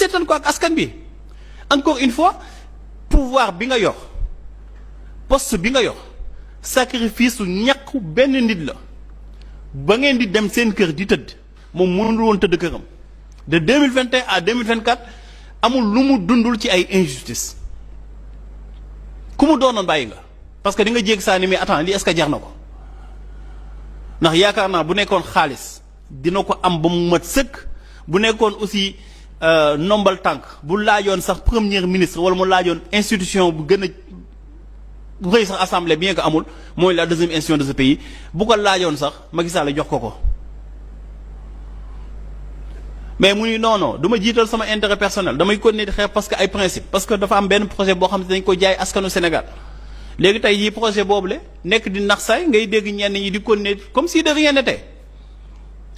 seetaan ko ak askan bi encore une fois pouvoir bi nga yor poste bi nga yor sacrifice su ñàkku benn nit la ba ngeen di dem seen kër di tëdd moom mënul woon tëdd këram de 2021 à 2024 amul lu mu dundul ci ay injustice ku mu doonoon bàyyi nga parce que di nga jéggi saa ni mais attends lii est-ce que jar na ko ndax yaakaar naa bu nekkoon xaalis dina ko am ba mu mat sëkk bu nekkoon aussi nombal tànk bu laajoon sax premier ministre wala mu laajoon institution bu gën a rëy sax assemblée bien que amul mooy la deuxième institution de ce pays bu ko laajoon sax Macky Sall jox ko mais mu ni non du ma jiital sama intérêt personnel damay continuer di xeex parce que ay principe parce que dafa am benn projet boo xam ne dañ ko jaay askanu Sénégal léegi tey jii projet boobu le nekk di nax saay ngay dégg ñenn ñi di continuer comme si de rien n'était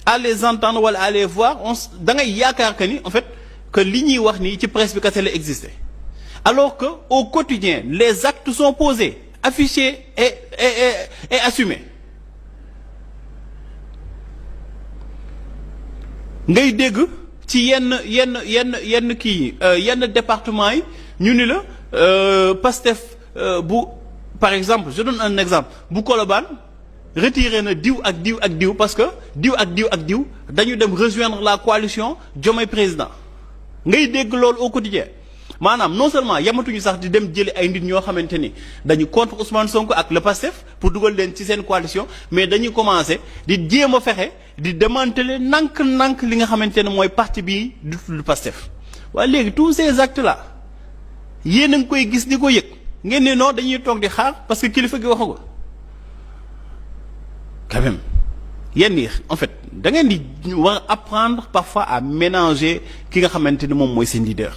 à les entendre wala à les voir da ngay yaakaar que ni en fait que li ñuy wax nii ci presse bi kese la existé alors que au quotidien les actes sont posés affichés et assumés ngay dégg ci yenn kii yenn département yi ñu ni la Pastef bu par exemple je donne un exemple bu Colobane retiré na diw ak diw parce que diw ak diw dañu dem rejoindre la coalition Diomaye président ngay dégg loolu au quotidien maanaam non seulement yamatuñu sax di dem jëli ay nit ñoo xamante ni dañu contre Ousmane Sonko ak le Pastef pour dugal leen ci seen coalition mais dañuy commencer di jéem a fexe di démanteler nank li nga xamante ne mooy parti bii du Pastef waaye léegi tous ces actes là yéen a ngi koy gis di ko yëg ngeen ne non dañuy toog di xaar parce que kilifa gi waxagul quand même yenn yi en fait da ngeen di war apprendre parfois à mélanger ki nga xamante ni moom mooy seen leader.